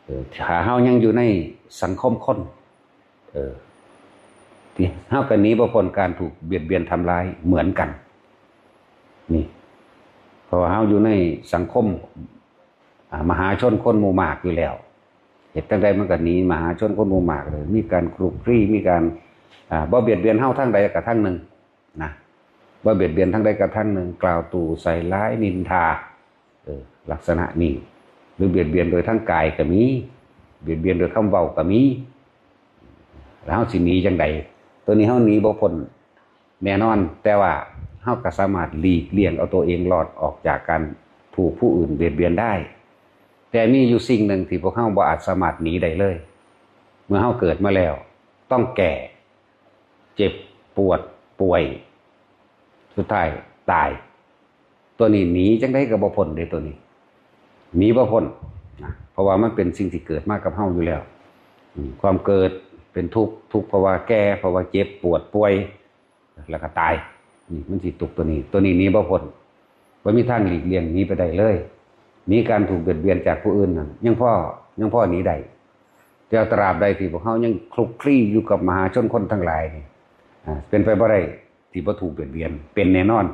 ເອີ ຖ້າເຮົາຍັງຢູ່ໃນສັງຄົມຄົນ ເອີ ທີ່ເຮົາກໍໜີບໍ່ພົ້ນການຖືກບຽດບຽນທຳລາຍເໝືອນກັນ. ນີ້ ເພາະວ່າເຮົາຢູ່ໃນສັງຄົມ ອາ ມະຫາຊົນຄົນໝູ່ມາກຢູ່ແລ້ວ ເຮັດຈັ່ງໃດມັນກໍໜີມະຫາຊົນຄົນໝູ່ມາກເລີຍ. ມີການຄລຸກຄລີ ມີການ ອາ ບໍ່ບຽດບຽນເຮົາທາງໃດກໍທາງໜຶ່ງນະ ບໍ່ບຽດບຽນທາງໃດກໍທາງໜຶ່ງ ກ່າວຕູ່ໃສ່ຮ້າຍນິນທາ ເອີ ລັກສະນະນີ້ ຫຼືບຽດບຽນໂດຍທາງກາຍກໍມີ ບຽດບຽນໂດຍຄຳເວົ້າກໍມີ. ແລ້ວເຮົາຊິໜີຈັ່ງໃດ? ໂຕນີ້ເຮົາໜີບໍ່ພົ້ນແນ່ນອນ ແຕ່ວ່າເຮົາກໍສາມາດຫຼີກລ່ຽງເອົາໂຕເອງລອດອອກຈາກການຖືກຜູ້ອື່ນບຽດບຽນໄດ້. ແຕ່ມີຢູ່ສິ່ງໜຶ່ງທີ່ພວກເຮົາບໍ່ອາດສາມາດໜີໄດ້ເລີຍ ເມື່ອເຮົາເກີດມາແລ້ວ ຕ້ອງແກ່ ເຈັບປວດປ່ວຍ ສຸດທ້າຍຕາຍ. ໂຕນີ້ໜີຈັ່ງໃດກໍບໍ່ພົ້ນເດ້ ໂຕນີ້ໜີບໍ່ພົ້ນນະ ເພາະວ່າມັນເປັນສິ່ງທີ່ເກີດມາກັບເຮົາຢູ່ແລ້ວ. ອາ ຄວາມເກີດເປັນທຸກ ທຸກເພາະວ່າແກ່ ເພາະວ່າເຈັບປວດປ່ວຍ ແລ້ວກໍຕາຍ. ນີ້ມັນຊິຕົກໂຕນີ້ ໂຕນີ້ໜີບໍ່ພົ້ນ ບໍ່ມີທາງຫຼີກລ່ຽງໜີໄປໄດ້ເລີຍ. ໜີການຖືກບຽດບຽນຈາກຜູ້ອື່ນນັ້ນ ຍັງພໍ ຍັງພໍໜີໄດ້ ແຕ່ຕາບໃດທີ່ພວກເຮົາຍັງຄລຸກຄລີຢູ່ກັບມະຫາຊົນຄົນທັງຫຼາຍນີ້ ອາ ເປັນໄປບໍ່ໄດ້ທີ່ບໍ່ຖືກບຽດບຽນ ເປັນແນ່ນອນ.